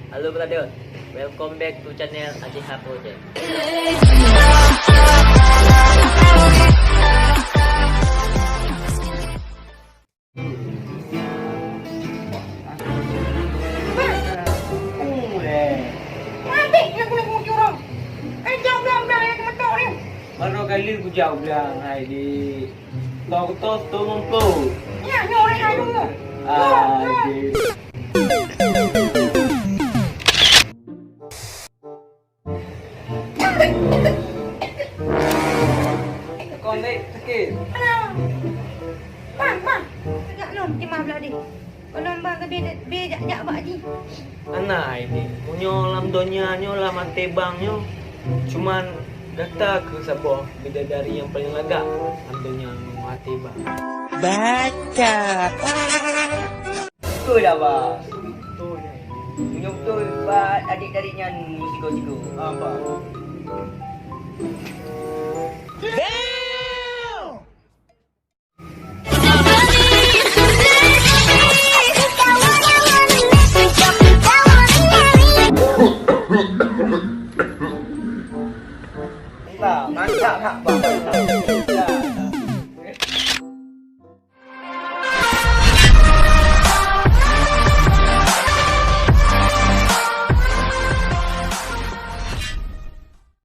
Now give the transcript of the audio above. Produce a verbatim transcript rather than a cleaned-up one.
Halo brother, welcome back to channel Aziha Project. Mati, aku nak muncul orang. Kacau blang-blang yang kemetok ni. Baru kali kujak blang, hai dik. Kau ketos tu ngumpul. Ya, nyoe orang lain dulu. Ah, dik. Kon dek sakit. Alah. Bang, bang. Tegak lom, cuma belah deh. Kalau bang ke beda, beda jak bak ji. Ana ini, meunyoe lam donya nyoe lam até bang nyoe, cuman gata keu saboh bidadari nyang paling lagak lam donya nyoe até bang. Baca. Betul dah, Bang. Betul dah. Meunyoe betul, Bang, adik-adik nyan sigo-sigo. Apa? Mantap, mantap, Bang.